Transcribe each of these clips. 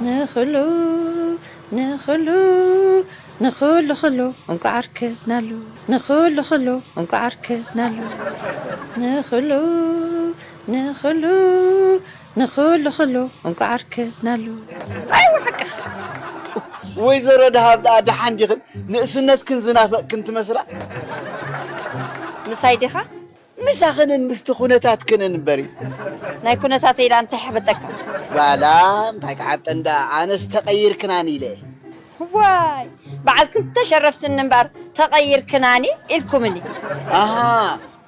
ንኹሉ ንኹሉ ንኹሉ ኹሉ እንቋዕ ኣርከብናሉ። ንኹሉ ኹሉ እንቋዕ ኣርከብናሉ። ንኹሉ ንኹሉ ንኹሉ ኹሉ እንቋዕ ኣርከብናሉ። ኣይ ሓቅኻ። ወይዘሮ ደሃብ ደኣ ደሓን ዲኽን? ንእስነትክን ዝናፈቕክን ትመስላ። ምሳይ ዲኻ? ምሳኽንን ምስቲ ኩነታትክንን እምበሪ። ናይ ኩነታተይ ኢላ እንታይ ሓበጠካ? ባላ እንታይ ክሓብጠን ደኣ፣ ኣነስ ተቐይርክናን ኢለ። ዋይ በዓል ክልተ ሸረፍ ስኒ እምበኣር ተቐይርክናኒ ኢልኩምኒ። ኣሃ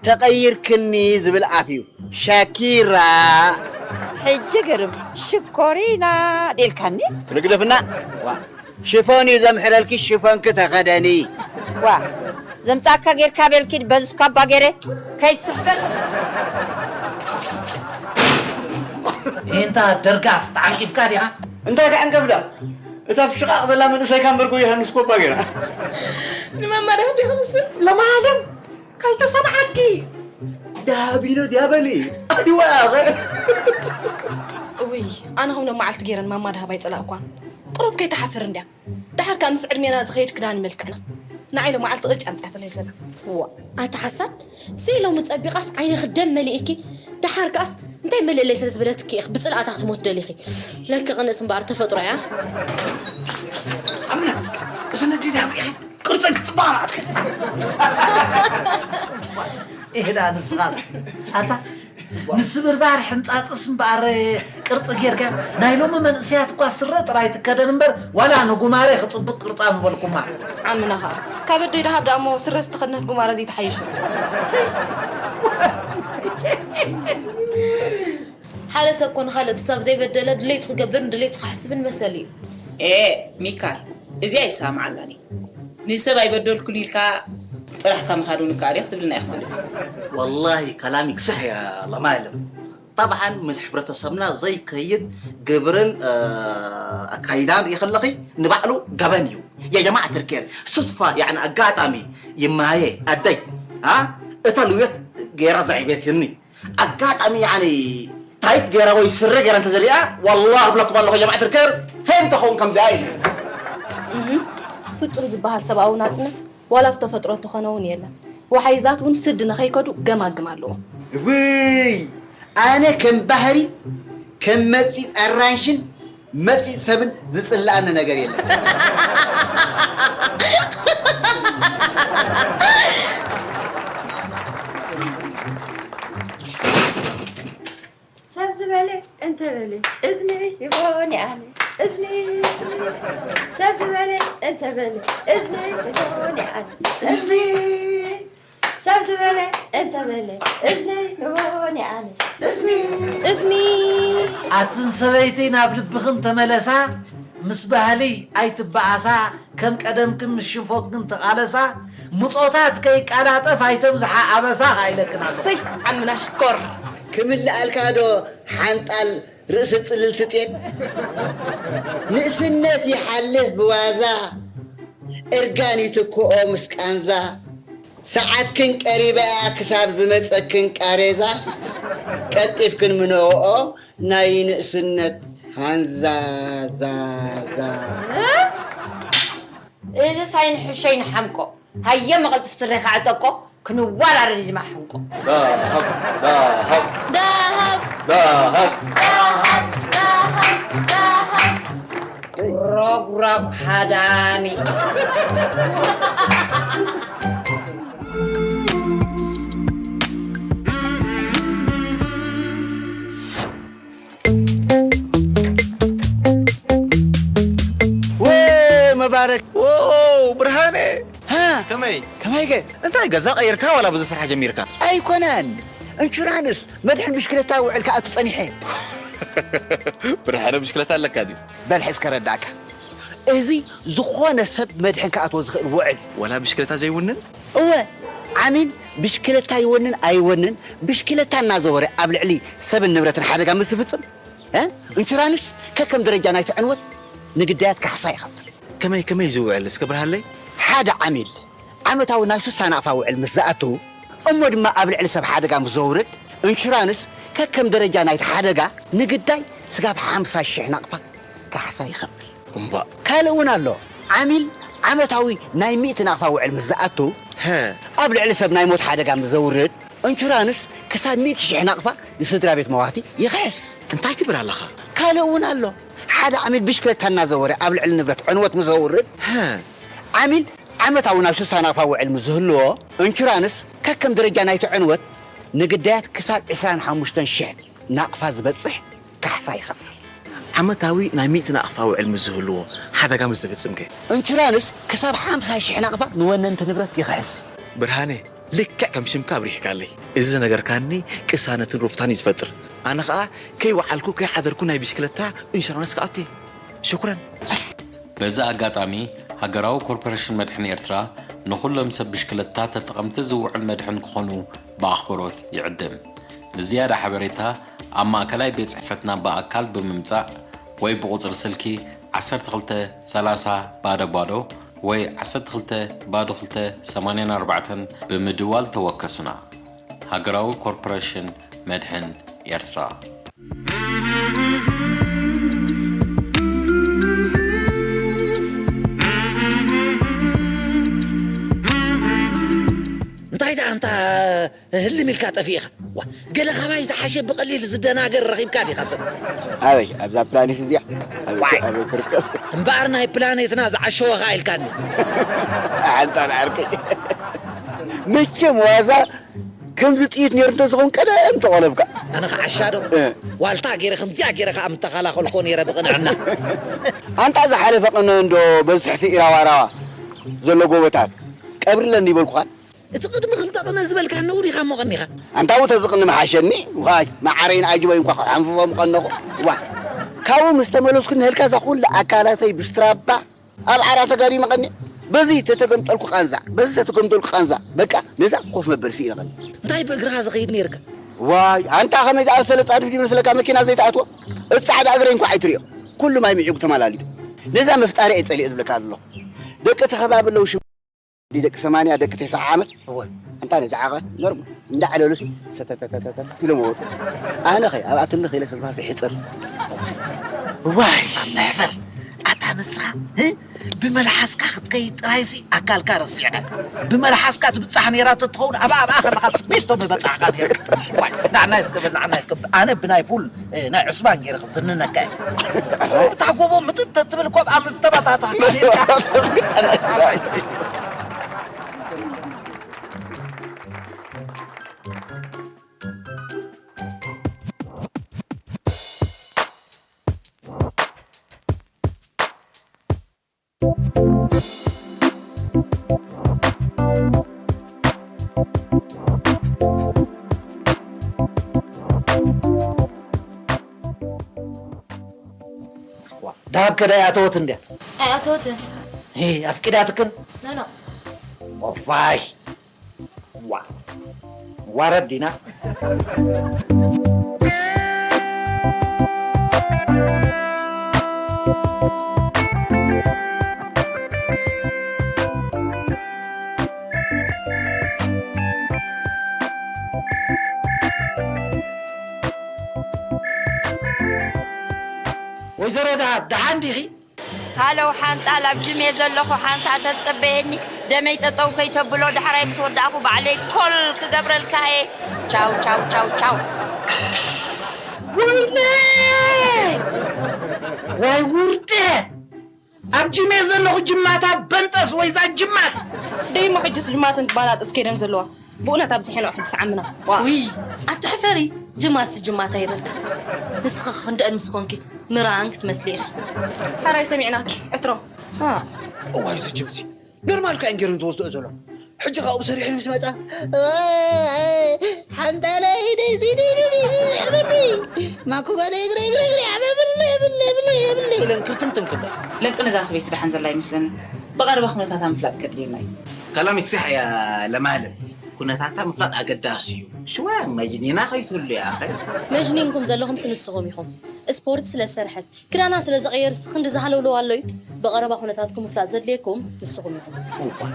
ተቐይርክኒ ዝብል ኣፍ እዩ ሻኪራ። ሕጂ ግርም ሽኮሪና ዴልካኒ። ርግደፍና ዋ ሽፎን እዩ ዘምሕረልኪ ሽፎንኪ ተኸደኒ። ዋ ዘምጻካ ጌርካ ቤልኪድ በዝስኳባ ገይረ ከይስሕበል። እንታ ደርጋፍ ተዓንቂፍካ ዲኻ? እንታይ ክዕንቀፍዳ እታ ኣብ ሽቓቕ ዘላ መንእሰይካ እምበር ጎይሃ ንስኮባ ገይራ። ንመማርያ ዲኻ መስፍን? ለማለም ከይተሰምዓኪ ዳቢሎ ዲያበሊ ኣይዋ ኣኸ እውይ ኣነ ኸም መዓልቲ ገይረን ማማ ድሃብ ኣይጸላእኳን። ቅሩብ ከይትሓፍር እንድያ። ደሓር ከኣ ምስ ዕድሜና ዝኸይድ ክዳን መልክዕና ንዓይ ሎመዓልቲ ቅጭ ኣምጺኣትለይ ዘላ። ዋ ኣታ ሓሳድ ስኢሎሚ ጸቢቓስ ዓይንኺ ደም መሊእኪ። ደሓር ከኣስ እንታይ መልእለይ ስለ ዝበለትኪ ኢኺ ብጽልኣታ ክትሞት ደሊኺ። ለኪ ቅንእስ እምበኣር ተፈጥሮ እያ። ኣምና እዘን ኣዴ ድሃብ ርኢኺ ቅርጸን ክጽባቕ ናትክን። ኢህዳ ንስኻስ ኣታ ንስብርባር ሕንጻጽስ እምበኣር ቅርጺ ጌርካ ናይ ሎሚ መንእሰያት እኳ ስረ ጥራይ ትከደን እምበር ዋላ ንጉማረ ክጽብቅ ቅርጻ ምበልኩማ። ዓምና ኸኣ ካብ ኣደይ ደሃብ ደኣ እሞ ስረ ዝተኸድነት ጉማረ ዘይትሓይሽ። ሓደ ሰብ ኮ ንኻልእ ክሳብ ዘይበደለ ድሌቱ ክገብርን ድሌቱ ክሓስብን መሰል እዩ። ኤ ሚካል እዚኣ ይሰማማዓላን እዩ። ንሰብ ኣይበደልኩን ኢልካ ጥራሕካ ምኻድ እውን ይከኣል እዩ ክትብልና ኢኻ ማለት እዩ። والله كلامك صح يا لمالم. طبعا من ሕብረተሰብና ዘይከይድ ግብርን ኣካይዳን ርኢ ከለኺ ንባዕሉ ገበን እዩ። يا جماعة الخير صدفة يعني ኣጋጣሚ ይማየ ኣደይ እታ ልውየት ገይራ ዘዕብየትኒ ኣጋጣሚ ያኒ ታይት ገይራ ወይ ስረ ገይራ እንተዝሪኣ ዋላሂ እብለኩም ኣለኹ ጀማዓት ርከር ፈን ተኸውን ከምዚኣ ኢሉ ፍጹም ዝበሃል ሰብኣዊ ናጽነት ዋላ ብተፈጥሮ እንተኾነ እውን የለን። ወሓይዛት እውን ስዲ ንኸይከዱ ገማግም ኣለዎም። ውይ ኣነ ከም ባህሪ ከም መጺ ጸራንሽን መጺ ሰብን ዝጽልኣኒ ነገር የለን። ሰብ ዝበለ እንተበለ እዝኒ ይኾን ኣነ እዝኒ ሰብ ዝበለ እንተበለ እዝኒ ይኾን ኣነ እዝኒ ሰብ ዝበለ እንተበለ እዝኒ ይኾን ኣነ እዝኒ እዝኒ ኣትን ሰበይቲ ናብ ልብኽን ተመለሳ ምስ ባህሊ ኣይትበኣሳ ከም ቀደምክን ምስ ሽንፎክን ተቓለሳ ምጾታት ከይቃላጠፍ ኣይተብዝሓ ኣበሳ ኢለክን ኣለኹ። እሰይ ዓምና ሽኮር። ክምልኣልካ ዶ ሓንጣል ርእሲ ጽልልቲ ጤል? ንእስነት ይሓልፍ ብዋዛ፣ እርጋን ይትክኦ ምስ ቃንዛ። ሰዓትክን ቀሪባ እያ ክሳብ ዝመጸክን ቃሬዛ፣ ቀልጢፍክን ምነኦኦ ናይ ንእስነት ሃንዛ ዛ ዛ። እዚ ሳይንሕሸይ ንሓምቆ ሃየ መቐልጥፍ ስሬኻ ዕጠቆ ክንዋራረድ ድማ ሓንቆ። ዳሃብ ዳሃብ ዳሃብ ዳሃብ ዳሃብ ዳሃብ ዳሃብ ሮግ ሮግ ሃዳሚ ወ መባረክ ዎ ብርሃነ ሃ ከመይ ከመይ ገ እንታይ ገዛ ቀይርካ ዋላ ብዚ ስራሕ ጀሚርካ? ኣይኮነን እንሹራንስ መድሕን ብሽክለታ ውዕል ከኣቱ ጸኒሐ ብርሃነ ብሽክለታ ኣለካ ድዩ? በል ሕዝከ ረዳእካ እዚ ዝኾነ ሰብ መድሕን ከኣትዎ ዝኽእል ውዕል ዋላ ብሽክለታ ዘይውንን? እወ ዓሚል ብሽክለታ ይወንን ኣይወንን ብሽክለታ እናዘወረ ኣብ ልዕሊ ሰብን ንብረትን ሓደጋ ምስ ዝፍጽም እ? ኢንሹራንስ ከከም ደረጃ ናይቲ ዕንወት ንግዳያት ካሕሳ ይኸፍል። ከመይ ከመይ ዝውዕል እስከ ብርሃለይ? ሓደ ዓሚል ዓመታዊ ናይ ሱሳ ናቕፋ ውዕል ምስ ዝኣቱ እሞ ድማ ኣብ ልዕሊ ሰብ ሓደጋ ምስ ዘውርድ ኢንሹራንስ ከከም ደረጃ ናይቲ ሓደጋ ንግዳይ ስጋብ ሓምሳ ሽሕ ናቕፋ ካሕሳ ይኸፍል። እምባእ ካልእ እውን ኣሎ። ዓሚል ዓመታዊ ናይ ሚእቲ ናቕፋ ውዕል ምስ ዝኣቱ ሀ ኣብ ልዕሊ ሰብ ናይ ሞት ሓደጋ ምስ ዘውርድ ኢንሹራንስ ክሳብ ሚእቲ ሽሕ ናቕፋ ንስድራ ቤት መዋቲ ይኽሕስ። እንታይ ትብል ኣለኻ? ካልእ እውን ኣሎ። ሓደ ዓሚል ብሽክለታ እናዘወረ ኣብ ልዕሊ ንብረት ዕንወት ምስ ዘውርድ ሀ ዓሚል ዓመታዊ ናይ ሱሳ ናቕፋ ውዕል ምስ ዝህልዎ ኢንሹራንስ ከከም ደረጃ ናይቲ ዕንወት ንግዳያት ክሳብ ዕስራን ሓሙሽተን ሽሕ ናቕፋ ዝበጽሕ ካሕሳ ይኸፍል። ዓመታዊ ናይ ሚእቲ ናቕፋ ውዕል ምስ ዝህልዎ ሓደጋ ምስ ዝፍጽም ከ? ኢንሹራንስ ክሳብ ሓምሳ ሽሕ ናቕፋ ንወነንቲ ንብረት ይኽሕስ። ብርሃነ ልክዕ ከም ሽምካ ኣብሪህካለይ። እዚ ዝነገርካኒ ቅሳነትን ሩፍታን እዩ ዝፈጥር። ኣነ ኸኣ ከይወዓልኩ ከይሓደርኩ ናይ ብሽክለታ ኢንሹራንስ ክኣቱ እየ። ሽኩረን። በዚ ኣጋጣሚ ሃገራዊ ኮርፖሬሽን መድሕን ኤርትራ ንኹሎም ሰብ ብሽክለታ ተጠቐምቲ ዝውዕል መድሕን ክኾኑ ብኣኽብሮት ይዕድም። ንዝያዳ ሓበሬታ ኣብ ማእከላይ ቤት ጽሕፈትና ብኣካል ብምምጻእ ወይ ብቑጽሪ ስልኪ ዓሰርተ ክልተ ሰላሳ ባዶ ባዶ ወይ ዓሰርተ ክልተ ባዶ ክልተ ሰማንያን ኣርባዕተን ብምድዋል ተወከሱና። ሃገራዊ ኮርፖሬሽን መድሕን ኤርትራ። እንታይ ደኣ እንታ ህልም ኢልካ ጠፊእኻ? ዋ፣ ገለ ካባይ ዝሓሸ ብቐሊል ዝደናገር ረኺብካ ዲኻ ሰብ? ኣበይ ኣብዛ ፕላኔት እዚኣ ኣበይ ኣበይ ክርከብ? እምበኣር ናይ ፕላኔትና ዝዓሸወኻ ኢልካኒ። ኣንታ ንዓርከይ መቸም ዋዛ ከምዚ ጥይት ነይሩ እንተዝኸውን ቀደም ተቖለብካ። ኣነ ኸዓ ሻዶ ዋልታ ገይረ ከምዚኣ ገይረ ከዓ ምተኸላኸልኮ ነይረ ብቕንዕና። ኣንታ ዝሓለፈ ቅነ እንዶ በዚ ትሕቲ ኢራዋራዋ ዘሎ ጎቦታት ቀብርለን ይበልኩኻን። እቲ ቅድሚ ክልተ ቅነ ዝበልካ ንኡ ዲኻ እሞ ቀኒኻ። ኣንታ ውተ ዝቕኒ መሓሸኒ ዋይ መዓረይን ኣጅበይ እንኳ ክሓንፍፎም ቀነኹ። ዋ ካብኡ ምስ ተመለስኩ ንህልካ እዛ ኩላ ኣካላተይ ብስትራባ ኣብ ዓራ ተጋዲመ ቀኒ በዚ ተተገምጠልኩ ቃንዛ በዚ ተተገምጠልኩ ቃንዛ በቃ ነዛ ኮፍ መበል ስኢነ ቀኒ እንታይ ብእግርኻ ዝኸይድ ነይርካ ዋይ ኣንታ ከመይ ዝኣመሰለ ጻድፍ ድዩ መስለካ መኪና ዘይትኣትዎ እቲ ጻዕዳ እግረይ እንኳ ኣይትሪኦ ኩሉ ማይ ምዒጉ ተማላሊጡ ነዛ መፍጣሪ እየ ጸሊእ ዝብለካ ኣለኹ ደቂ ተኸባቢ ኣለዉ ሽም ደቂ ሰማንያ ደቂ ተስዓ ዓመት ኣንታ ነዚ ዓቐት ኖርማል እንዳዕለሉስ ሰተተተተተት ኢሎም ወጡ ኣነ ኸ ኣብኣትኒ ኸይለ ስልፋስ ይሕፅር ዋይ መሕፈር ኣታ ንስኻ እ? ብመልሓስካ ክትከይድ ጥራይሲ ኣካልካ ረሲዕካ ብመልሓስካ ትብፃሕ ነይራ ተትኸውን ኣብኣ ኣብኣ ከለኻ ስሚፍቶ ምበፃሕካ ነይርካ ዋይ ንዓናይ ዝገበል ንዓናይ ዝገበል ኣነ ብናይ ፉል እ፣ ናይ ዑስማን ገይረ ክዝንነካ እየ እታ ጎቦ ምጥጥ ተትብል እኮ ኣብኣ ምተባታታኻ ነይርካ ደሃብ ከዳ ኣተወት እንድያ ኣይኣተወትን ኣፍቂዳትክን ኖኖ ኦፋይ። ዋ። ዋረድ ዲና። ወይዘሮ ደሃብ፣ ደሓን ዲኺ? ሃለው ሓንጣል፣ ኣብ ጅም እየ ዘለኹ፣ ሓንሳእ ተጸበየኒ። ደመይ ጠጠው ከይተብሎ፣ ዳሕራይ ምስ ወዳእኹ ባዕለይ ኮል ክገብረልካ እየ። ቻው፣ ቻው፣ ቻው፣ ቻው። ወይለይ! ዋይ ውርደት! ኣብ ጅም እየ ዘለኹ፣ ጅማታ በንጠስ ወይዛ ጅማት! ደይሞ ሕጅስ ጅማትን ባላጥስ ከይደን ዘለዋ። ብእውነት ኣብዚሐን ሕጂ ሰዓምና። ዋ። ውይ፣ ኣትሕፈሪ፣ ጅማትስ ጅማት ኣይበልካ። ንስኺ ክንደአን ምስ ኮንኪ ምራን ክትመስሊ ኢኺ። ሕራይ ሰሚዕናኪ፣ ዕትሮ። አ። እዋይ፣ እዚ ጅምሲ ኖርማል እኮ እየን ገይረን ዝወስድኦ ዘሎ። ሕጂ ካብኡ ሰሪሑ ምስ መጻ፣ ሓንታ ናይ ደዚ ደዚ ደዚ ዝሕበኒ። ማኩባለ እግረ እግረ እግረ፣ ኣበብለ፣ ብለ፣ ብለ፣ ብለ ኢለን ክርትምትም ክብላ። ለንቅን እዛ ሰበይቲ ደሓን ዘላ ኣይመስለንን። ብቐረባ ኩነታታ ምፍላጥ ከድልየና እዩ። كلامك صح يا لمالم. ኩነታታ ምፍላጥ ኣገዳሲ እዩ። ሽዋ መጅኒና ከይትህሉ እያ ኣኸ። መጅኒንኩም ዘለኹም ንስኹም ኢኹም። ስፖርት ስለ ዝሰርሐት፣ ክዳና ስለ ዝቐየርስ ክንዲ ዝሃለውለው ኣሎ እዩ። ብቐረባ ኩነታትኩም ምፍላጥ ዘድልየኩም ንስኹም ኢኹም።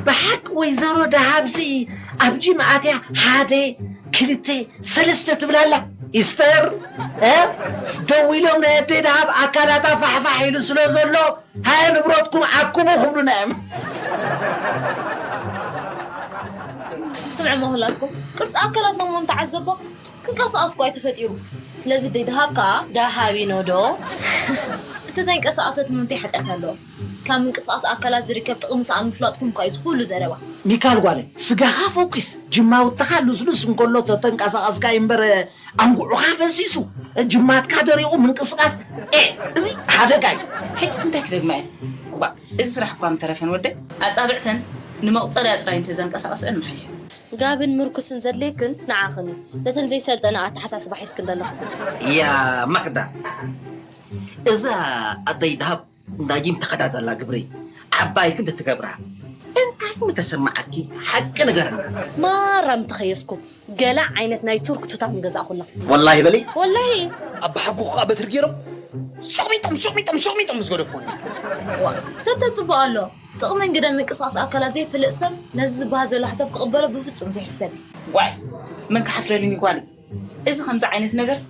ብሓቂ ወይዘሮ ደሃብሲ ኣብ ጂም ኣትያ ሓደ፣ ክልተ፣ ሰለስተ ትብላላ። ይስተር፣ እ? ደው ኢሎም ናይ ኣደይ ደሃብ ኣካላታ ፋሕፋሕ ኢሉ ስለ ዘሎ፣ ሃየ ንብረትኩም ኣክቡ ክብሉና እዮም። ስምዕሞ ሁላትኩም፣ ቅርጺ ኣካላትና እሞ እንተዓዘቦ፣ ክንቀሳቐስ እኮ ኣይተፈጢሩ። ስለዚ ደይ ደሃብ ከኣ ደሃብ ኢኖ ዶ? እተተንቀሳቐሰት እሞ እንታይ ሓጢኣት ኣለዎ? ካብ ምንቅስቓስ ኣካላት ዝርከብ ጥቕሚ ሰኣን ምፍላጥኩም እኳ እዩ እዚ ኩሉ ዘረባ። ሚካል ጓለይ፣ ስጋኻ ፈኲስ፣ ጅማውትኻ ልስሉስ እንከሎ ተተንቀሳቐስካ እምበር፣ ኣንጉዑኻ ፈሲሱ፣ ጅማትካ ደሪቑ ምንቅስቓስ፣ ኤ፣ እዚ ሓደጋ እዩ። ሕጅስ እንታይ ክደግማ እየ? ዋ፣ እዚ ስራሕ እኳ ምተረፈን ወደይ። ኣጻብዕተን ንመቑጸርያ ጥራይ እንተዘንቀሳቐስአን ምሓሸ። ጋብን ምርኩስን ዘድልየክን ንዓኽን እዩ። ነተን ዘይሰልጠና ኣተሓሳስባ ሒዝክን ዘለኽን። ያ ማክዳ፣ እዛ ኣደይ ደሃብ እንዳ ጂም ተኸዳ ዘላ ግብሪ ዓባይ ክንዲ ትገብራ። እንታይ ምተሰማዓኪ? ሓቂ ንገርና። ማራ ምተኸየፍኩ፣ ገለ ዓይነት ናይ ቱርክ ቱታ ምገዛእኹላ። ወላሂ በሊ። ወላሂ። ኣባሓጎኹ ከኣ በትሪ ገይሮም ሸቕሚጦም፣ ሸቕሚጦም፣ ሸቕሚጦም ምስ ገደፍዎኒ። ዋ፣ ተተጽብኦ ኣሎ። ጥቕምን ግደን ምንቅስቓስ ኣካላት ዘይፈልጥ ሰብ ነዚ ዝበሃል ዘሎ ሓሳብ ክቕበሎ ብፍጹም ዘይሕሰብ እዩ። ዋይ፣ መን ክሓፍረልኒ ጓለይ? እዚ ከምዚ ዓይነት ነገርስ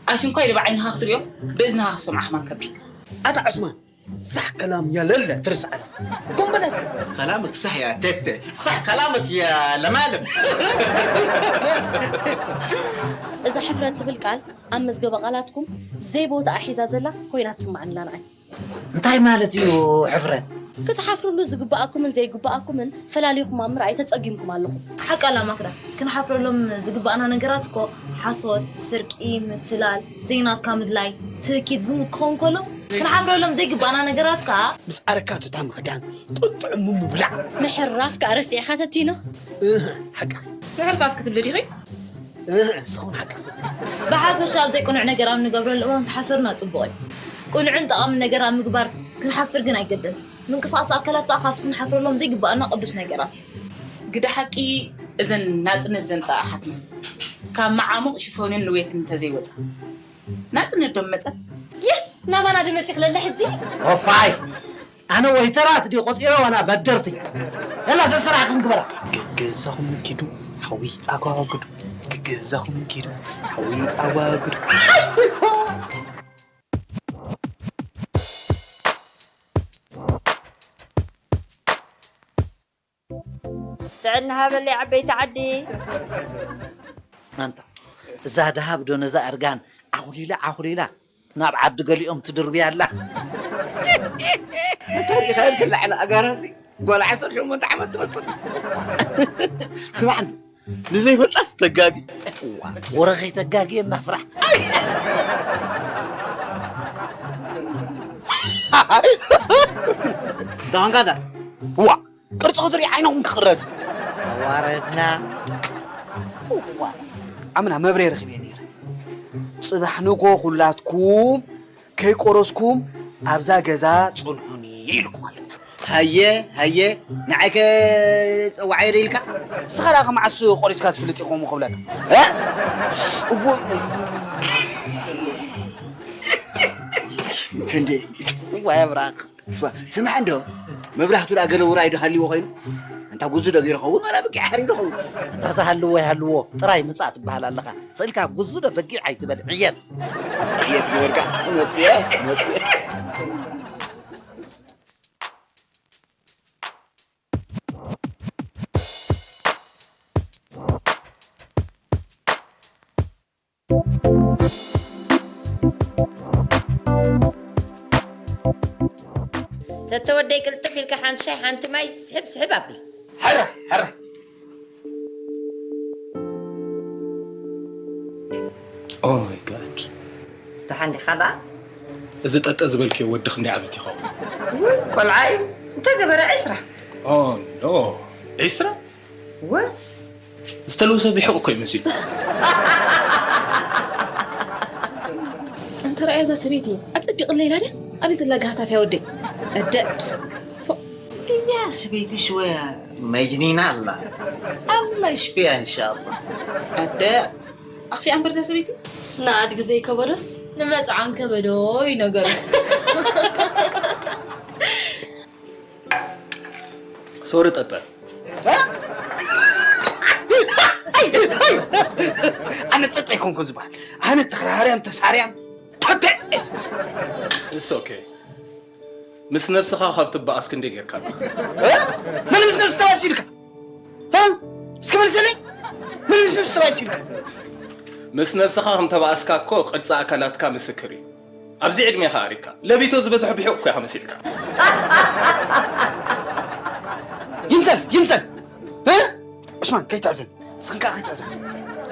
ኣሽንኳይ ኢሉ ብዓይንኻ ክትሪኦ ብእዝንኻ ክትሰምዖ ከማን ከቢድ። ኣታ ዑስማን፣ ሳሕ ከላም የለለ ትርስዓና። ጎንበለስ። كلامك صح يا تيتي، صح كلامك يا لمالم. እዛ ሕፍረት ትብል ቃል ኣብ መዝገበ ቃላትኩም ዘይቦታኣ ሒዛ ዘላ ኮይና ትስምዓኒ ኣላ ንዓይ። እንታይ ማለት እዩ ሕፍረት? ክትሓፍርሉ ዝግብኣኩምን ዘይግብኣኩምን ፈላሊኹም ኣብ ምርኣይ ተጸጊምኩም ኣለኹም። ሓቃ ኣላ ማክዳ፣ ክንሓፍረሎም ዝግብኣና ነገራት እኮ ሓሶት፣ ስርቂ፣ ምትላል፣ ዘይናትካ ምድላይ፣ ትህኪት፣ ዝሙት ክኸውን ከሎ፣ ክንሓፍረሎም ዘይግብኣና ነገራት ከኣ ምስ ዓረካ ቱታ ምኽዳን፣ ጥጥዑሙ ምብላዕ። ምሕራፍ ከኣ ረሲዕኻ ተቲኖ። እህ፣ ሓቅኺ። ምሕርፋፍ ክትብሊ ዲኺ? እህ፣ ንስኺ እውን ሓቅኺ። ብሓፈሻ ኣብ ዘይቅኑዕ ነገር ኣብ ንገብረሉ እዋን ክሓፍርና ጽቡቕ እዩ። ቅኑዕን ጠቓምን ነገር ኣብ ምግባር ክንሓፍር ግን ኣይግድን። ምንቅስቓስ ኣካላት ከኣ ካብቲ ክንሓፍረሎም ዘይግብኣና ቅዱስ ነገራት እዩ። ግደ ሓቂ እዘን ናጽነት ዘምጽኣ ኣሓትና ካብ መዓሙቕ ሽፎንን ንውየትን እንተዘይወጻ ናጽነት ዶ መጸ? የስ! ናባና ዶ መጺ ክለለ ሕጂ? ኦፋይ! ኣነ ወይተራት ድዩ ቆጺረ ዋላ በደርቲ? የላ ዘሰራሕክን ግበራ። ገገዛኹም ኪዱ ሓዊ ኣጓጉዱ። ገገዛኹም ኪዱ ሓዊ ኣጓጉዱ። ጥዕና ሃበለይ ዓበይቲ ዓዲ። ኣንታ እዛ ደሃብ ዶ ነዛ እርጋን ዓኹሊላ ዓኹሊላ ናብ ዓዲ ገሊኦም ትድርብያ ኣላ። እንታይ ዲኻ ኢልክላ ዕላ ኣጋራሲ? ጓል ዓሰርተ ሸሞንተ ዓመት ትመስል። ስማዕኒ፣ ንዘይፈልጣስ ተጋጊ። እዋ፣ ወረ ከይተጋግየና ፍራሕ። ደሓንካ ዳ? ዋ፣ ቅርጺ ክትርኢ ዓይንኹም ክቕረጽ። ተዋረድና። እዋ፣ ኣምና መብሬ ረኺበ ነይረ። ጽባሕ ንግሆ ኩላትኩም ከይቆረስኩም ኣብዛ ገዛ ጽንሑኒ ኢልኩም ኣሎ። ሃየ፣ ሃየ፣ ንዓይ ከ ጸዋዓይ ዶ ኢልካ? ንስኻ ደኣ ከመዓስ ቆሪጽካ ትፍልጥ ኢኹም ክብለካ? እ? እዎ፣ ክንደይ? እዋይ ኣብራኽ። ስማ-፣ ስማዕ እንዶ፣ መብራህቱ ደኣ ገለ ውራይ ዶ ሃልይዎ ኮይኑ? ኣንታ ጉዙ ዶ ገይሩ ኸውን? ዋላ በጊዕ ሓሪዱ ኸውን? ኣታ ዝሃልዎ ይሃልዎ፣ ጥራይ ምጻእ ትበሃል ኣለኻ። ስኢልካ ጉዙ ዶ በጊዕ ኣይትበል፣ ዕየል። ዕየት ገበርካ፣ መጽየ፣ መጽየ። ተተወደይ ቅልጥፍ ኢልካ ሓንቲ ሻይ ሓንቲ ማይ ስሕብ ስሕብ ኣብል። ሕረ፣ ሕረ። Oh my God። ደሓን ዲኻ ደኣ? እዚ ጠጠ ዝበልክዮ ወዲ ክንደይ ዓመት ይኸውን? ውይ፣ ቆልዓ እዩ። እንተ ገበረ ዒስራ። Oh no። ዒስራ? ወ ዝተለውሰ ብሕቕ እኮ ይመስል። እንተ ረኣያ እዛ ሰበይቲ ኣጸቢቕለይ ኢላ ድያ? ኣበይ ዘላ ጋህታፍ እያ ወደይ? ኣደድ። ፎእ። እያ ሰበይቲ ሽወያ መጅኒና ኣላ። ኣላ ይሽፍያ ኢንሻኣላ። ኣደ ኣኽፊኣ እምበር እዛ ሰበይቲ። ንኣድጊ ዘይከበዶስ ንመጽዓን ከበዶ እዩ ነገሩ። ሶሪ ጠጠ። ኣነ ጠጠ ኣይኮንኩ ዝበሃል። ኣነ ተኽራርያም ተሳርያም ጠጠ እየ ዝበሃል። It's okay። ምስ ነብስኻ ካብ ትበኣስ ክንደይ ጌርካ ኣለኻ? እ? መን ምስ ነብስ ተባእስ ኢልካ? እ? እስኪ መልሰለይ። መን ምስ ነብስ ተባእስ ኢልካ? ምስ ነብስኻ ከም ተባእስካ እኮ ቅርጺ ኣካላትካ ምስክር እዩ። ኣብዚ ዕድሜኻ ኣሪግካ ለቢቶ ዝበዝሖ ብሒቕ እኮ ኢኻ መሲልካ። ይምሰል፣ ይምሰል። እ? ዑስማን፣ ከይትሕዘን። እስኽን ከኣ ከይትሕዘን።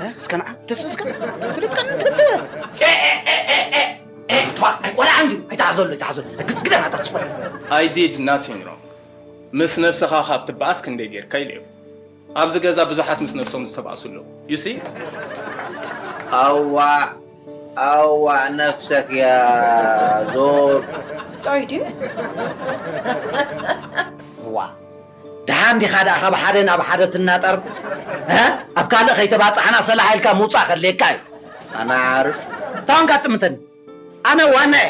እ? እስከ ንዓ፣ ተስእስከ። ፍልጥ ቀን እንተተ። ኤ፣ ኤ፣ ኤ፣ ኤ፣ ኤ፣ ኤ፣ ቷ፣ ኣይ ቆልዓ እንድዩ። ኣይትሓዘሉ፣ ኣይትሓዘሉ። ግድ-፣ ግደፍ ኣታ ትስቆል። I did nothing wrong። ምስ ነብስኻ ካብ ትበኣስ ክንደይ ጌርካ ኢለዮ። ኣብዚ ገዛ ብዙሓት ምስ ነብሶም ዝተባእሱ ኣለዉ። You see? ኣዋ፣ ኣዋ፣ ነፍሰክ ያ ዞር። ጥዑይ ድዩ? ዋ፣ ደሓን ዲኻ ደኣ ካብ ሓደ ናብ ሓደ ትናጠር? እ? ኣብ ካልእ ከይተባጻሕና ሰላሕ ኢልካ ምውጻእ ከድልየካ እዩ። ኣነ ዓርፍ። ታውን ካጥምተኒ። ኣነ ዋና እየ።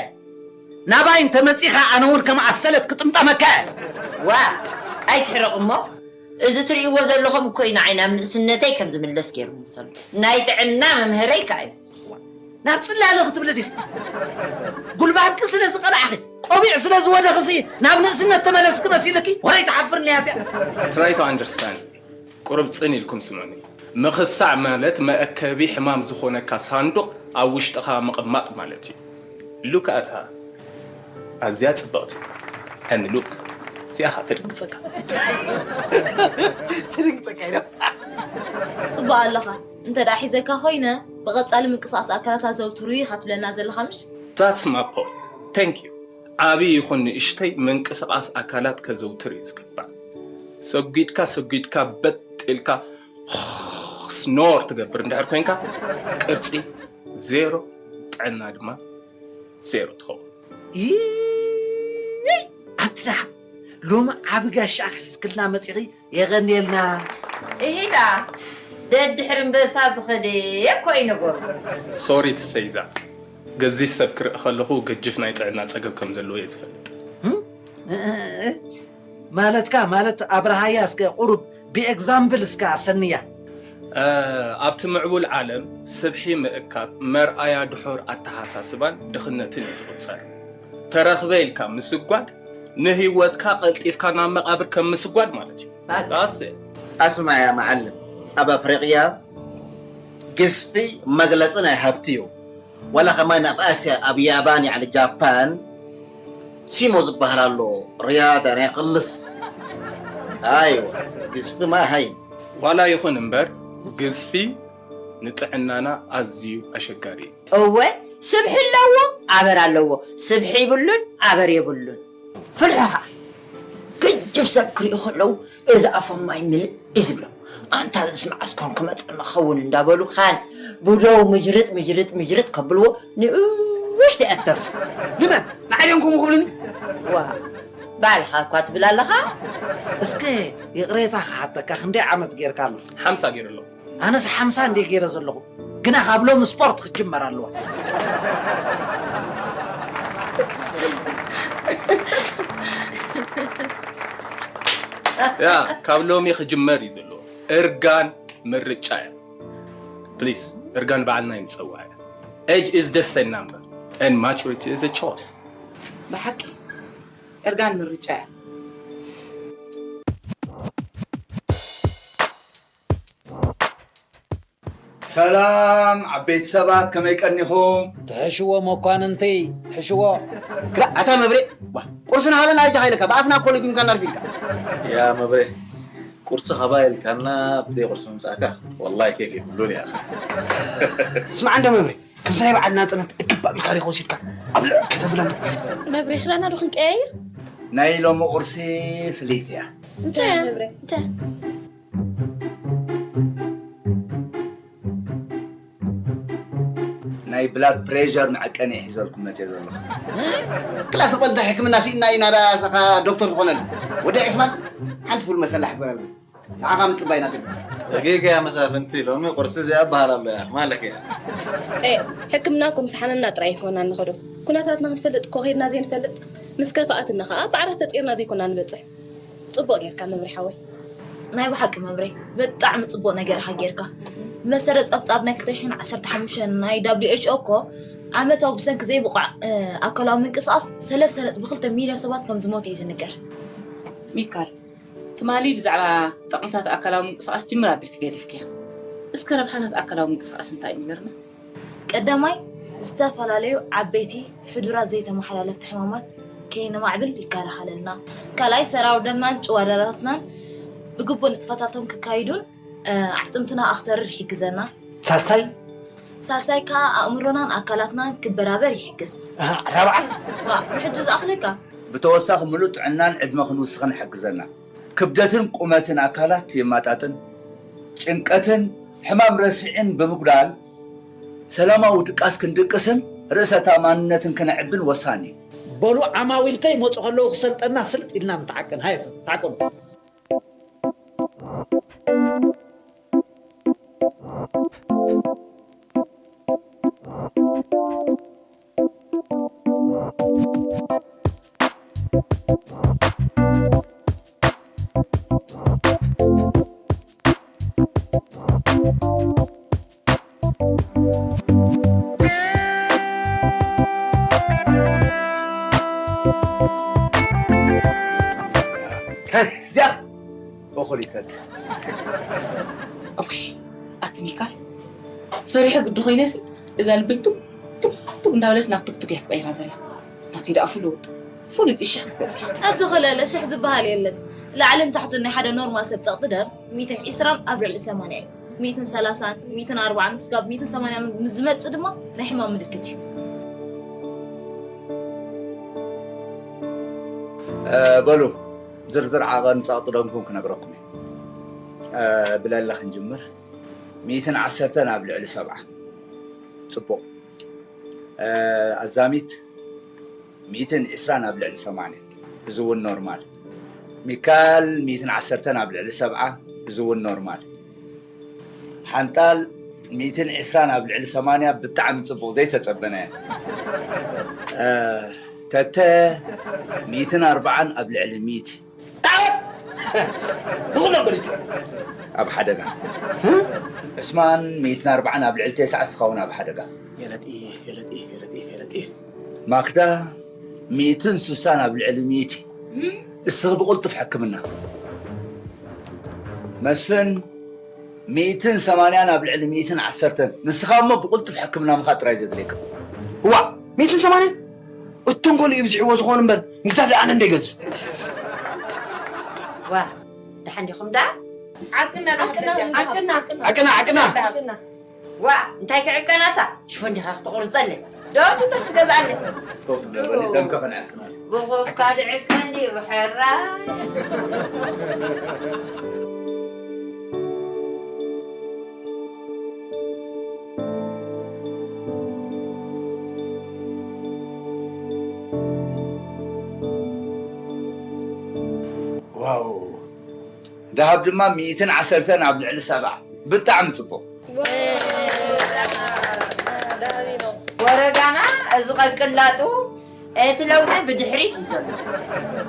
ናባይ እንተመጺኻ ኣነ እውን ከም ኣሰለት ክጥምጠመካ እየ። ዋ፣ ኣይትሕረቕ እሞ፣ እዚ ትርእይዎ ዘለኹም እኮ እዩ ንዓይ ናብ ንእስነተይ ከም ዝምለስ ገይሩኒ ዘሎ። ናይ ጥዕና መምሀረይ ከኣ እዩ። ናብ ጽላለ ክትብሊ ዲኺ? ጉልባብኪ ስለ ዝቐላዕኺ፣ ቆቢዕ ስለ ዝወደኽሲ ናብ ንእስነት ተመለስኪ መሲልኪ? ወረይ ትሓፍርኒ እያ እዚኣ። Try to understand። ቁሩብ ጽን ኢልኩም ስምዑኒ። ምኽሳዕ ማለት መእከቢ ሕማም ዝኾነካ ሳንዱቕ ኣብ ውሽጥኻ ምቕማጥ ማለት እዩ። Look at her። ኣዝያ ጽብቕቲ። And look፣ እዚኣ ኸኣ ትድንግጸካ። ትድንግጸካ ኢለ። ጽቡቕ ኣለኻ። እንተ ደኣ ሒዘካ ኮይነ፣ ብቐጻሊ ምንቅስቓስ ኣካላት ኣዘውትሩ ኢኻ ትብለና ዘለኻ ምሽ? That's my point። Thank you። ዓቢ ይኹን ንእሽተይ ምንቅስቓስ ኣካላት ከዘውትር እዩ ዝግባእ። ሰጒድካ ሰጒድካ በጥ ኢልካ ስኖር ትገብር እንድሕር ኮይንካ፣ ቅርጺ ዜሮ፣ ጥዕና ድማ ዜሮ ትኸውን። ኢይ! ኣንቲ ደሓ ሎሚ ዓቢ ጋሻ ሒዝክልና መጺኺ፣ የቐንየልና። እሂዳ፣ ደድሕሪ ኣንበሳ ዝኸደ እኮ እዩ ነገሩ። Sorry to say that። ገዚፍ ሰብ ክርኢ ከለኹ ገጅፍ ናይ ጥዕና ጸገም ከም ዘለዎ እየ ዝፈልጥ። እም? እ-፣ እ-፣ እ-፣ ማለትካ፣ ማለት ኣብርሃያ እስከ ቁሩብ ብኤግዛምብል እስከ ኣሰንያ። እ፣ ኣብቲ ምዕቡል ዓለም ስብሒ ምእካብ መርኣያ ድሑር ኣተሓሳስባን ድኽነትን እዩ ዝቑጸር። ተረኽበ ኢልካ ምስጓድ ንህይወትካ ቀልጢፍካ ናብ መቓብር ከም ምስጓድ ማለት እዩ። ባክ። That's it። ኣስማዕ ያ መዓልም፣ ኣብ ኣፍሪቕያ ግዝፊ መግለጺ ናይ ሃብቲ እዩ። ዋላ ከማን ኣብ ኣስያ፣ ኣብ ያባን፣ ያዕኒ ጃፓን፣ ሲሞ ዝበሃል ኣሎ፣ ርያዳ ናይ ቅልስ። ኣይወ፣ ግዝፊ ማይ ሃይ። ዋላ ይኹን እምበር፣ ግዝፊ ንጥዕናና ኣዝዩ ኣሸጋሪ እዩ። እወ፣ ስብሒ ኣለዎ፣ ኣበር ኣለዎ። ስብሒ ይብሉን ኣበር የብሉን። ፍልሖኻ፣ ገጅፍ ሰብ ክርእዩ ከለዉ፣ እዚ ኣፎም ማይ ምልእ እዩ ዝብሎም። ኣንታ ዝስማዕ ኣስኮን ክመጸና ክኸውን እንዳበሉ፣ ካን ብደው ምጅርጥ፣ ምጅርጥ፣ ምጅርጥ ከብልዎ፣ ንእሽተይ ኣተርፉ። ንመን? ንዓይ ድዮም ከምኡ ክብሉኒ? ዋ፣ ባዕልኻ እኳ ትብል ኣለኻ። እስከ ይቕሬታ ክሓተካ፣ ክንደይ ዓመት ጌርካ ኣለኻ? ሓምሳ ገይረ ኣለኹ። ኣነስ ሓምሳ እንደ ገይረ ዘለኹ፣ ግና ካብ ሎሚ ስፖርት ክጅመር ኣለዎ። ያ፣ ካብ ሎሚ ክጅመር እዩ ዘለዎ። እርጋን ምርጫ እያ። ፕሊስ፣ እርጋን ባዕልና ይንጸዋዕ። Age is just a number and maturity is a choice። ብሓቂ እርጋን ምርጫ እያ። ሰላም ዓበይቲ ሰባት፣ ከመይ ቀኒኹም? ትሕሽዎ መኳንንቲ፣ ሕሽዎ። ክላ፣ ኣታ መብሬ፣ ዋ፣ ቁርስና ሃበና ኣይጃኻ ኢለካ፣ ብኣፍና እኮ ለጊምካ እናርፊልካ። ያ መብሬ፣ ቁርሲ ሃባ ኢልካና፣ ብዘይ ቁርሲ ምምጻእካ፣ ወላሂ ኬፍ የብሉን እያ። ስማዕ እንደ መብሬ፣ ከምቲ ናይ በዓል ናጽነት እክብ ኣቢልካ ዲኻ ወሲድካ፣ ኣብ ልዕ ከተብለና። መብሬ፣ ክዳና ዶ ክንቀያይር? ናይ ሎሚ ቁርሲ ፍልይቲ እያ። እንታይ እያ? እንታይ? ናይ ብላድ ፕሬሸር መዐቀኒ ሒዘልኩም መፅየ ዘለኹ። ክላስ ቆልተ ሕክምና ሲእና ኢና ዳ ሰኻ ዶክተር ዝኾነሉ። ወዲ ዕስማን ሓንቲ ፉል መሰላ ሕበረሉ። ንዓኻ ምፅባይና ግዲ። ደቂቀ እያ መሳፍንቲ፣ ሎሚ ቁርሲ እዚኣ በሃል ኣሎ እያ፣ ማለክ እያ። ኤ፣ ሕክምና እኮ ምስ ሓመምና ጥራይ ኣይኮና ንኸዶ። ኩነታትና ክንፈልጥ እኮ ኸይድና ዘይንፈልጥ፣ ምስ ከፍኣትና ኸዓ ብዓራት ተፂርና ዘይኮና ንበፅሕ። ጽቡቕ ጌርካ መብሬ ሓወይ። ናይ ብሓቂ መብሬ፣ ብጣዕሚ ጽቡቕ ነገር ኢኻ ጌርካ። ብመሰረት ጸብጻብ ናይ ክልተ ሽሕን ዓሰርተ ሓሙሽተን ናይ ደብሊው ኤች ኦ እኮ ዓመታዊ ብሰንኪ ዘይብቑዕ፣ እ፣ ኣካላዊ ምንቅስቓስ ሰለስተ ነጥቢ ክልተ ሚልዮን ሰባት ከም ዝሞቱ እዩ ዝንገር። ሚካል፣ ትማሊ ብዛዕባ ጠቕምታት ኣካላዊ ምንቅስቓስ ጅምር ኣቢልኪ ገዲፍክያ። እስከ ረብሓታት ኣካላዊ ምንቅስቓስ እንታይ እዩ ንገርና? ቀዳማይ፣ ዝተፈላለዩ ዓበይቲ ሕዱራት ዘይተመሓላለፍቲ ሕማማት ከይነማዕብል ይከላኸለልና። ካልኣይ፣ ሰራውር ደምናን ጭዋዳታትናን ብግቡእ ንጥፈታቶም ክካይዱን፣ እ፣ ኣዕጽምትና ኣኽተርር ይሕግዘና። ሳልሳይ? ሳልሳይ ከኣ ኣእምሮናን ኣካላትናን ክበራበር ይሕግዝ። ኣሃ፣ ራብዓይ? ዋ፣ ንሕጂ ዝኣኽለካ። ብተወሳኺ፣ ምሉእ ጥዕናን ዕድመ ክንውስኽን ይሕግዘና። ክብደትን ቁመትን ኣካላት የማጣጥን፣ ጭንቀትን ሕማም ረሲዕን ብምጉዳል፣ ሰላማዊ ድቃስ ክንድቅስን ርእሰ ተኣማንነትን ክነዕብን ወሳኒ እዩ። በሉ ዓማዊል ከይመጹ ከለዉ ክሰልጠና ስልጥ ኢልና ንተዓቀን። ሃየ ሰብ፣ ተዓቀኑ። ሄይ፣ እዚኣ እኹሊተት። እውይ፣ ኣቲ ሚካል፣ ፈሪሐ ግዲ ኮይነሲ፣ እዛ ልበይ ቱግ ቱግ ቱግ እንዳበለት ናብ ቱግ ቱግ እያ ትቐይራ ዘላ። ናተይ ደኣ ፍሉጥ፣ ፍሉጥ እዩ ሽሕ ክትበጽሕ። ኣቲ ኸለለ፣ ሽሕ ዝበሃል የለን። ላዕልን ታሕትን ናይ ሓደ ኖርማል ሰብ ጸቕጢ ደም ሚእትን ዕስራን ኣብ ልዕሊ ሰማንያ እዩ። ሚእትን ሰላሳን፣ ሚእትን ኣርባዓን ክሳብ ሚእትን ሰማንያን ምስ ዝመጽእ ድማ ናይ ሕማም ምልክት እዩ። እ፣ በሉ፣ ዝርዝር ዓቐን ጸቕጢ ደምኩም ክነግረኩም እየ። እ፣ ብለለ ክንጅምር። ሚእትን ዓሰርተን ኣብ ልዕሊ ሰብዓ። ጽቡቕ። እ፣ ኣዛሚት ሚእትን ዕስራን ኣብ ልዕሊ ሰማንያ። እዚ እውን ኖርማል። ሚካል ሚእትን ዓሰርተን ኣብ ልዕሊ ሰብዓ። እዚ እውን ኖርማል። ሓንጣል ሚእትን ዕስራን ኣብ ልዕሊ ሰማንያ። ብጣዕሚ ጽቡቕ፣ ዘይተጸበናዮ። እ፣ ተተ ሚእትን ኣርባዓን ኣብ ልዕሊ ሚእቲ። ታወት! ንኹሎም በሊጸ። ኣብ ሓደጋ። እ? ዕስማን ሚእትን ኣርባዓን ኣብ ልዕሊ ተስዓ፣ እስኻ እውን ኣብ ሓደጋ። የለጢፍ፣ የለጢፍ፣ የለጢፍ፣ የለጢፍ። ማክዳ ሚእትን ስሳን ኣብ ልዕሊ ሚእቲ። እስኺ ብቕልጡፍ ሕክምና። መስፍን ሚእትን ሰማንያን ኣብ ልዕሊ ሚእትን ዓሰርተን። ንስኻ እሞ ብቕልጡፍ ሕክምና ምኻድ ጥራይ ዘድልየካ። እዋ፣ ሚእትን ሰማንያን? እቶም ከሊኡ ይብዝሕዎ ዝኾኑ እምበር፣ ምግዛፍ ደኣ ኣነ እንደ ይገዝፍ። ዋ፣ ደሓን ዲኹም ደኣ? ዓቅና፣ ዓቅና፣ ዓቅና፣ ዓቅና። ዓቅና፣ ዓቅና። ዓቅና። ዋ፣ እንታይ ክዕቀናታ? ሽፎን ዲኻ ክትቑርጸለይ? ዶ ቱታ ክትገዝኣለይ? ኮፍ በሊ፣ ደምከ ክንዕቅና። ብኾፍካ ድዕቀን ድዩ ብሕራይ? ደሃብ ድማ ሚእትን ዓሰርተን ኣብ ልዕሊ ሰብዓ። ብጣዕሚ ጽቡቕ። ወረዳና እዚ ቀቅላጡ እቲ ለውጢ ብድሕሪት እዩ ዘሎ።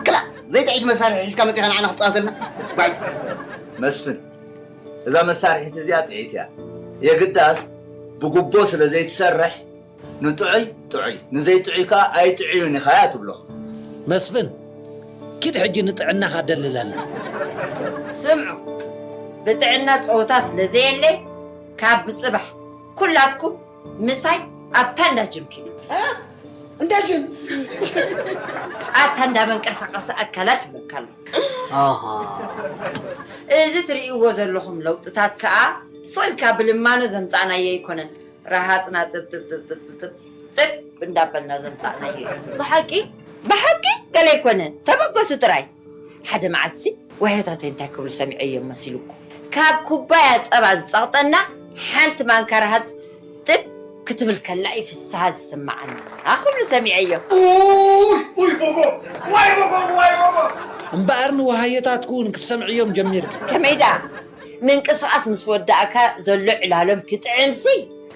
ክላ ዘይጥዒት መሳርሒ ሒዝካ መጺኻ ንዓና ክትጻወተልና? ጓይ። መስፍን፣ እዛ መሳርሒት እዚኣ ጥዒት እያ። የግዳስ ብጉቦ ስለ ዘይትሰርሕ ንጥዑይ ጥዑይ፣ ንዘይጥዑይ ከኣ ኣይጥዑይን ኢኻያ ትብሎ። መስፍን፣ ኪድ ሕጂ ንጥዕናኻ ደልለና። ስምዑ፣ ብጥዕና ጸወታ ስለ ዘየለ ካብ ብጽባሕ ኩላትኩም ምሳይ ኣብታ እንዳ ጅም ኪዱ። እ? እንዳ ጅም? ኣታ እንዳ መንቀሳቐሲ ኣካላት ይብለካ ኣሎ። ኣሃ። እዚ ትርእይዎ ዘለኹም ለውጥታት ከኣ ስቕ ኢልካ ብልማኖ ዘምጻእናዮ ኣይኮነን። ረሃጽና ጥብ ጥብ ጥብ ጥብ ጥብ ጥብ እንዳበልና ዘምጻእናዮ እዩ። ብሓቂ? ብሓቂ ገለ ኣይኮነን። ተበገሱ ጥራይ። ሓደ መዓልትሲ ዋህዮታተይ እንታይ ክብሉ ሰሚዐዮም መሲሉኩም? ካብ ኩባያ ጸባ ዝጸቕጠና ሓንቲ ማንካ ረሃጽ ጥብ ክትብል ከላ እዩ ፍስሃ ዝስምዓና ክብሉ ሰሚዐዮም። ኡይ፣ ኡይ፣ ቦቦ፣ ዋይ፣ ቦቦ፣ ዋይ፣ ቦቦ። እምበኣር ንዋህዮታትኩ እውን ክትሰምዕዮም ጀሚርካ። ከመይ ደኣ? ምንቅስቓስ ምስ ወዳእካ ዘሎ ዕላሎም ክጥዕምሲ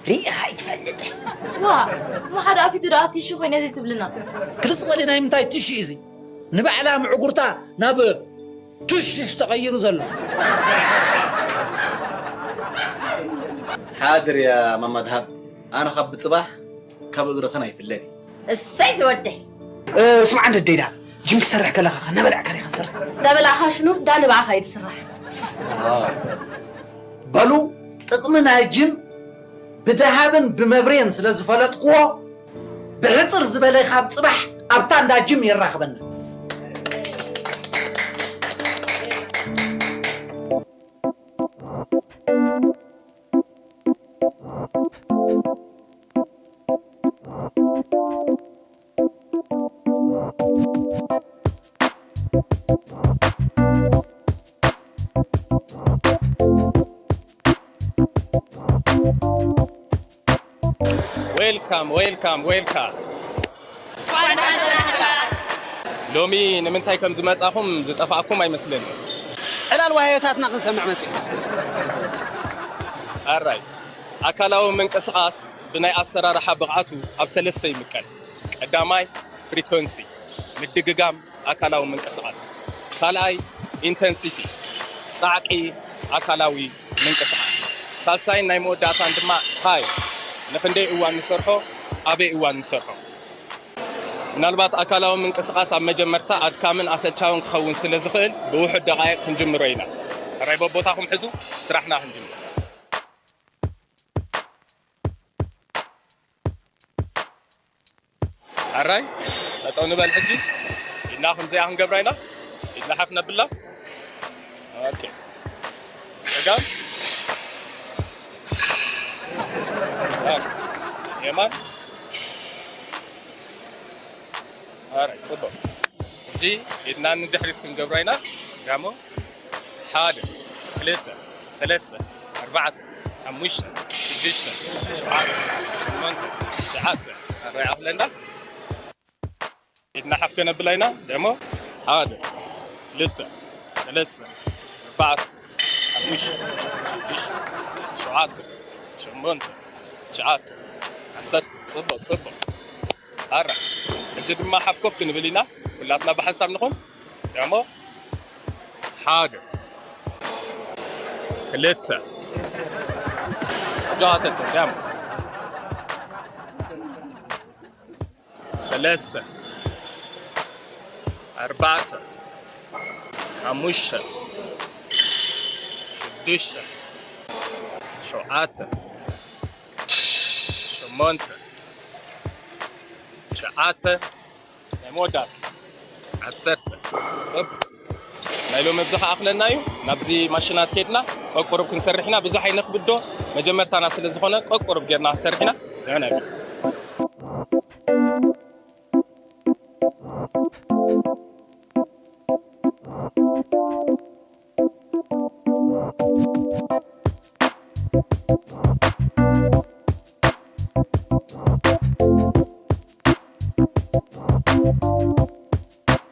ርኢኻ ኣይትፈልጥን። ዋ፣ እሞ ሓደ ኣፊቱ ደኣ ቲሹ ኮይነ እዚ ትብልና? ክልስ በሊ ናይ ምንታይ ቲሹ እዩ እዚ? ንባዕላ ምዕጉርታ ናብ ቱሽሽ ተቐይሩ ዘሎ። ሓድር እያ ማማ ድሃብ፣ ኣነ ካብ ብጽባሕ ካብ እግርኽን ኣይፍለን እየ። እሰይ ዝወደይ። እ፣ ስምዓ እንደ ደይዳ፣ ጅም ክሰርሕ ከለኻ ኸ ነበላዕካ ዲኻ ትሰርሕ? ነበላዕካ ሽኑ ዳ ንባዕኻ እዩ ዝስራሕ። አ፣ በሉ፣ ጥቕሚ ናይ ጅም ብደሃብን ብመብሬን ስለ ዝፈለጥክዎ፣ ብሕጽር ዝበለ ካብ ጽባሕ ኣብታ እንዳ ጅም የራኽበና። ዌልካም ዌልካም ዌልካም። ሎሚ ንምንታይ ከም ዝመጻኹም ዝጠፋእኩም ኣይመስለኒ። ዕላል ዋህዮታትና ክንሰምዕ መጺና። ኣራይ፣ ኣካላዊ ምንቅስቓስ ብናይ ኣሰራርሓ ብቕዓቱ ኣብ ሰለስተ ይምቀል። ቀዳማይ ፍሪኮንሲ፣ ምድግጋም ኣካላዊ ምንቅስቓስ። ካልኣይ ኢንተንሲቲ፣ ጻዕቂ ኣካላዊ ምንቅስቓስ። ሳልሳይን ናይ መወዳእታን ድማ ሃይ፣ ንኽንደይ እዋን ንሰርሖ፣ ኣበይ እዋን ንሰርሖ። ምናልባት ኣካላዊ ምንቅስቓስ ኣብ መጀመርታ ኣድካምን ኣሰልቻውን ክኸውን ስለ ዝኽእል ብውሑድ ደቓይቕ ክንጅምሮ ኢና። ሕራይ በቦታኹም ሕዙ፣ ስራሕና ክንጅምር። ኣራይ ጠጠው ንበል ሕጂ። ኢድና ከምዚኣ ክንገብራ ኢና። ኢድና ሓፍ ነብላ። ኦኬ። ጸጋም። ኦኬ። የማን። ኣራይ ጽቡቕ። ሕጂ ኢድና ንድሕሪት ክንገብራ ኢና። ዳሞ ሓደ፣ ክልተ፣ ሰለስተ፣ ኣርባዕተ፣ ሓሙሽተ፣ ሽዱሽተ፣ ሸውዓተ፣ ሸሞንተ፣ ትሽዓተ። ኣራይ ኣኽለና። ኢድና ሓፍ ከነብላ ኢና። ደሞ ሓደ፣ ክልተ፣ ሰለስተ፣ ኣርባዕተ፣ ሓሙሽተ፣ ሽዱሽተ፣ ሸውዓተ፣ ሸሞንተ፣ ትሽዓተ፣ ዓሰርተ። ጽቡቕ፣ ጽቡቕ። ኣራ። ሕጂ ድማ ሓፍ ኮፍ ክንብል ኢና። ኩላትና ብሓንሳብ ንኹን። ደሞ ሓደ፣ ክልተ፣ ጃተተ፣ ደሞ ሰለስተ፣ ኣርባዕተ፣ ሓሙሽተ፣ ሽዱሽተ፣ ሸውዓተ፣ ሸሞንተ፣ ትሽዓተ፣ ናይ መወዳእታ ዓሰርተ። ጽቡቕ። ናይ ሎሚ ኣብዚ ከኣኽለና እዩ። ናብዚ ማሽናት ከድና ቀቁሩብ ክንሰርሕ ኢና። ብዙሕ ኣይነኽብዶ፣ መጀመርታና ስለ ዝኾነ ቀቁሩብ ጌርና ክንሰርሕ ኢና። ንዕና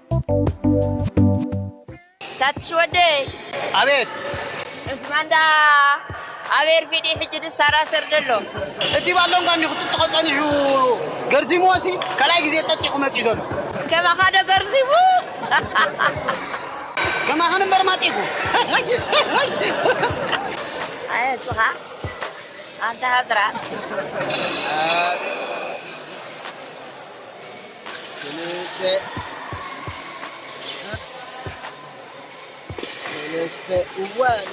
እታ ሽወደይ ኣቤት። እስማንዳ ኣበይ ርፊዲ ሕጂ ድሳራሰር ደሎ። እቲ ባሎንጋ እንዲ ክትጥቆ ጸኒሑ ገርዚምዎሲ ካልኣይ ግዜ ጠጢቑ መጺኡ ዘሎ። ከማኻ ዶ ገርዚሙ? ከማኽን እምበር ማጢጉ። ኣየ እስኻ ኣንታ ሃጥራት። ክልተ ሰለስተ እዋን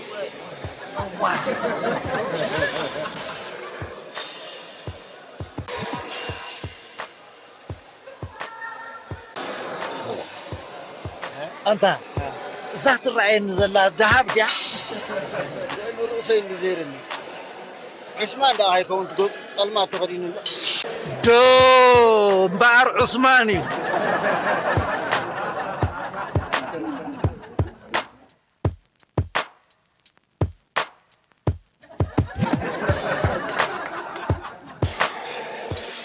እዋን። ኣንታ እዛ ትረኣየኒ ዘላ ደሃብ ድያ? ልዕሊ ርእሰይ እንዲ ዘይርኒ። ዕስማን ደኣ ኣይከውን ትገ-፣ ጸልማት ተኸዲኑ ኣሎ። ዶ እምበኣር ዑስማን እዩ።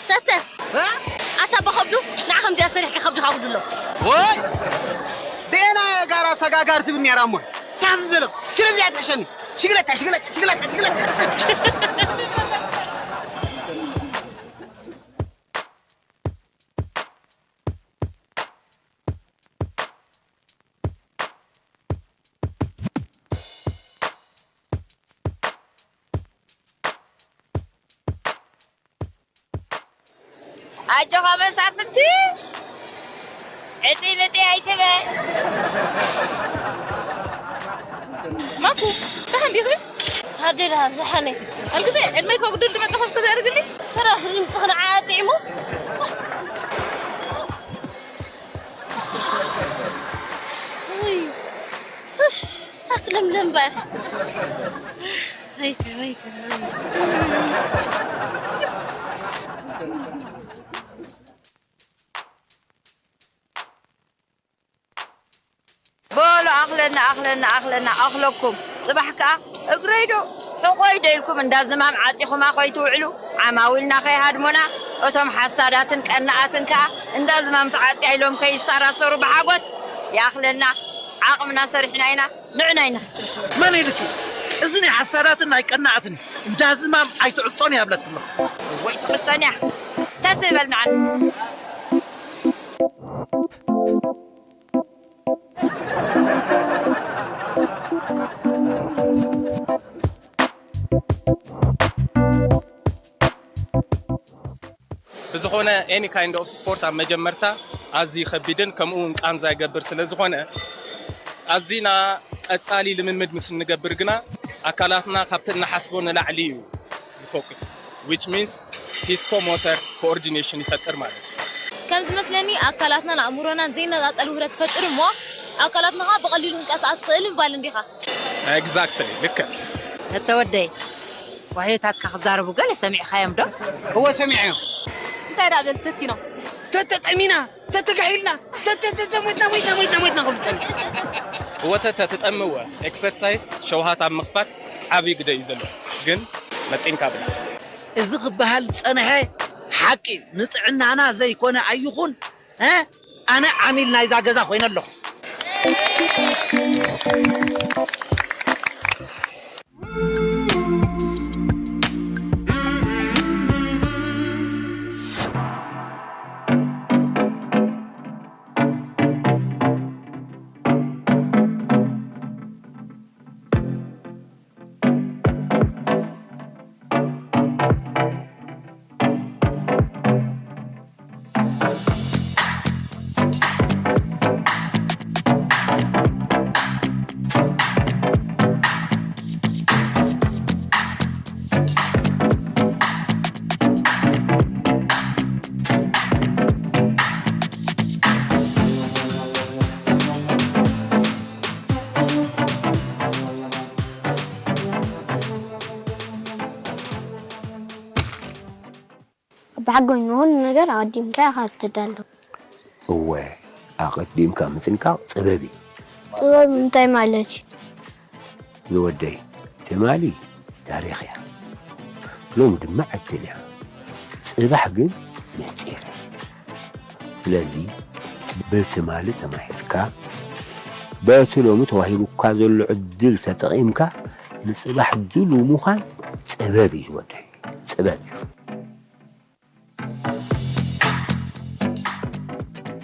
ተተ። እ? ኣታ በኸብዱ ንዓ ከምዚኣ ሰሪሕካ ከብድኻ ጉድሎ። ወይ! ብኤና ጋራ ሰጋጋር ትብል ነይራ እሞ። ታዝ ዘለኽ። ክልብ እዚኣ ትሕሸኒ። ሽግለታ፣ ሽግለታ፣ ሽግለታ፣ ሽግለታ። ኣጆኻ መሳፍንቲ፣ ዕጢ ምጢ ኣይትበል። ማኩ፣ ደሓን ዲኺ? ሃደ ደሓን፣ ደሓን እየ። ኣልግዜ፣ ዕድመይ ከጉድል ድመጸ ኸስከ ዘርግኒ? ተራኺ ድምፅኽን ዓጢዕሞ። ውይ፣ ኡፍ፣ ኣትለምለም እምበር። ወይተ፣ ወይተ፣ ወይተ። በሉ ኣኽለና፣ ኣኽለና፣ ኣኽለና፣ ኣኽለኩም። ጽባሕ ከኣ እግረይ ዶ ሕቖይ ዶ ኢልኩም እንዳ ዝማም ዓጺኹማ ከይትውዕሉ፣ ዓማዊልና ከይሃድሙና፣ እቶም ሓሳዳትን ቀናኣትን ከኣ እንዳ ዝማም ተዓጽያ ኢሎም ከይሳራሰሩ ብሓጎስ። ይኣኽለና፣ ዓቕምና ሰሪሕና ኢና፣ ንዕና ይንኽ። መን ኢልኪ? እዚ ናይ ሓሳዳትን ናይ ቀናኣትን እንዳ ዝማም ኣይትዕጾን እያ ብለኪ ኣለኹ። ወይ ትዕጾን እያ። ተስእ በል ንዓና። ብዝኾነ any kind of sport ኣብ መጀመርታ ኣዝዩ ከቢድን ከምኡ እውን ቃንዛ ይገብር ስለ ዝኾነ ኣዚና ቀጻሊ ልምምድ ምስ እንገብር ግና ኣካላትና ካብቲ እንሓስቦ ንላዕሊ እዩ ዝፎክስ which means ፊስኮ ሞተር ኮኦርዲኔሽን ይፈጥር ማለት እዩ። ከም ዝመስለኒ ኣካላትናን ኣእምሮናን ዘይነጻጸል ውህደት ትፈጥር እሞ ኣካላትና ኸዓ ብቐሊሉ ክንቀሳቐስ ክኽእል ምባል እንዲኻ። Exactly ልክዕ። ተተወደይ ዋህዮታትካ ክዛረቡ ገለ ሰሚዕኻዮም ዶ? እወ ሰሚዐዮ። እንታይ ደኣ በል ተቲኖም? ተተጠሚና፣ ተተጋሒልና፣ ተተተተ ሞይትና ሞይትና ሞይትና ሞይትና ክብሉ ጸኒሑ። እወ ተተ ትጠምወ። ኤክሰርሳይስ ሸውሃት ኣብ ምኽፋት ዓብዪ ግደ እዩ ዘሎ። ግን መጢንካ ብላ። እዚ ክበሃል ዝጸንሐ ሓቂ እዩ። ንጥዕናና ዘይኮነ ኣይኹን፣ እ? ኣነ ዓሚል ናይዛ ገዛ ኮይነ ኣለኹ። ብሓጎኝ ንኹሉ ነገር ኣቐዲምካ ኢኻ ትዳሎ። እወ፣ ኣቐዲምካ ምጥንቃቕ ጥበብ እዩ። ጥበብ እንታይ ማለት እዩ? ዝወደይ፣ ትማሊ ታሪኽ እያ። ሎሚ ድማ ዕድል እያ። ጽባሕ ግን ምስጢር እዩ። ስለዚ ብትማሊ ተማሂርካ በቲ ሎሚ ተዋሂቡካ ዘሎ ዕድል ተጠቒምካ ንጽባሕ ድሉው ምዃን ጥበብ እዩ ዝወደይ፣ ጥበብ እዩ።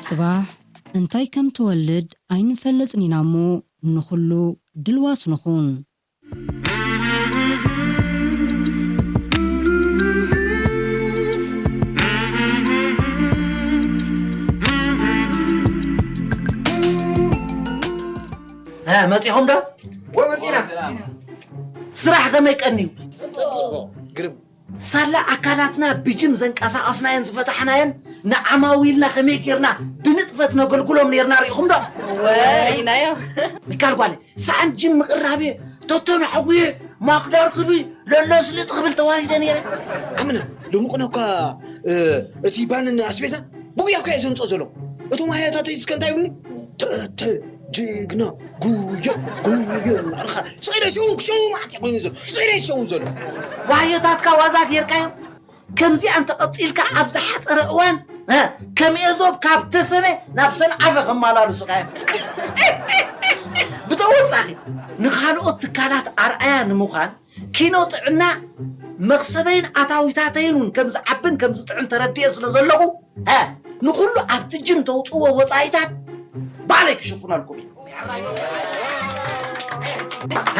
ጽባሕ እንታይ ከም ትወልድ ኣይንፈልጥን ኢና እሞ፣ ንኹሉ ድልዋት ንኹን። መፂኹም ዶ? ወመፂና። ስራሕ ከመይ ቀንዩ? ግርም። ሳላ ኣካላትና ብጅም ዘንቀሳቐስናየን ዝፈታሕናየን ንዓማዊልና ከመይ ጌርና ብንጥፈት ነገልግሎም ኔርና ርኢኹም ዶ? ወይናዮ። ሚካል ጓለ ሰዓን ጅም ምቕራብ እየ፣ ቶቶን ሓጉየ፣ ማክዳር ክብይ ለሎ ስልጥ ክብል ተዋሪደ ነይረ። ኣምነ ሎሚ ቅነ እኳ እቲ ባንን ኣስቤዛን ብጉያ እኳ እየ ዘምፅኦ ዘሎ። እቶም ኣያታት እስከ እንታይ ይብሉኒ? ተተ ጅግና ጉዮ ጉዮ እናበልካ ስዒደ ሸው ሸው ማዕት ኮይኑ ዘሎ ስዒደ ሸው ዘሎ ዋህዮታትካ ዋዛ ጌርካዮም። ከምዚኣ እንተቐፂልካ ኣብ ዝሓፀረ እዋን እ፣ ከም ኤዞብ ካብ ተሰነ ናብ ሰንዓፈ ከመላልሱኻ እዮም። ብተወሳኺ ንኻልኦት ትካላት ኣርኣያ ንምዃን ኪኖ ጥዕና መኽሰበይን ኣታዊታተይን እውን ከም ዝዓብን ከም ዝጥዕን ተረዲኤ ስለ ዘለኹ እ፣ ንኹሉ ኣብቲ ጅም ተውፅዎ ወፃኢታት ባዕለይ ክሽፍነልኩም እዩ። ሃይ፣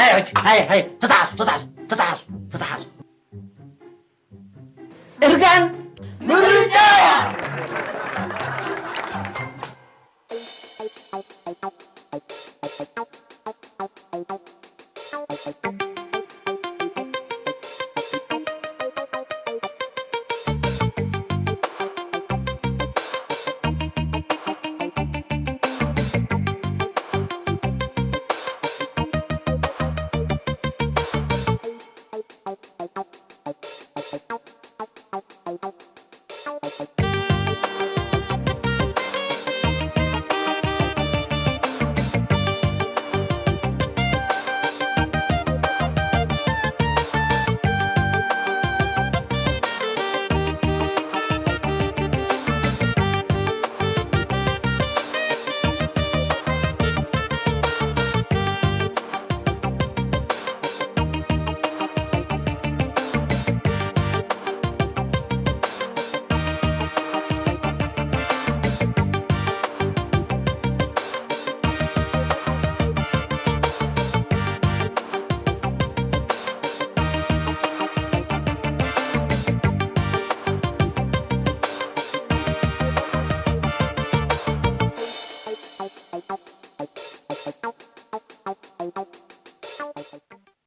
ሃይ፣ ሃይ፣ ሃይ፣ ተተሓዙ፣ ተተሓዙ፣ ተተሓዙ፣ ተተሓዙ፣ ተተሓዙ። እርጋን ምርጫ እያ።